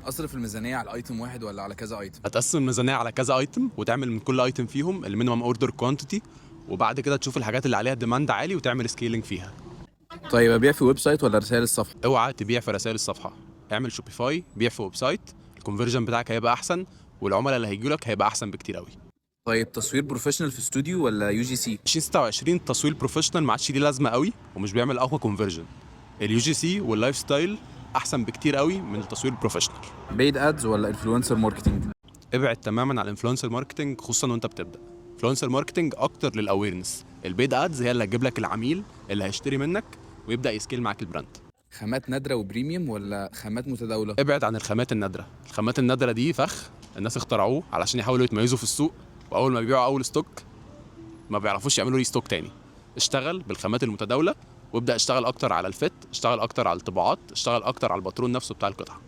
اصرف الميزانية على item واحد ولا على كذا item؟ هتقسم الميزانية على كذا item وتعمل من كل item فيهم ال minimum order quantity، وبعد كده تشوف الحاجات اللي عليها demand عالي وتعمل scaling فيها. طيب، ابيع في website ولا رسائل الصفحه؟ اوعى تبيع في رسائل الصفحه، اعمل Shopify، بيع في website، ال conversion بتاعك هيبقى احسن والعملاء اللي هيجوا لك هيبقى احسن بكتير قوي. طيب، تصوير professional في استوديو ولا UGC؟ 2026 التصوير professional ما عادش ليه لازمه قوي ومش بيعمل اقوى conversion. ال UGC وال lifestyle احسن بكتير قوي من التصوير ال professional. paid ads ولا influencer marketing؟ ابعد تماما عن ال influencer marketing، خصوصا وانت بتبدا. influencer marketing اكتر لل awareness، ال paid ads هي اللي هتجيب لك العميل اللي هيشتري منك ويبدا ي scale معاك ال brand. خامات نادرة و premium ولا خامات متداوله؟ ابعد عن الخامات النادره. الخامات النادرة دي فخ الناس اخترعوه علشان يحاولوا يتميزوا في السوق، واول ما بيبيعوا اول stock ما بيعرفوش يعملوا restock تاني. اشتغل بالخامات المتداولة وابدا اشتغل اكتر على ال fit، اشتغل اكتر على الطباعات، اشتغل اكتر على الباترون نفسه بتاع القطعه.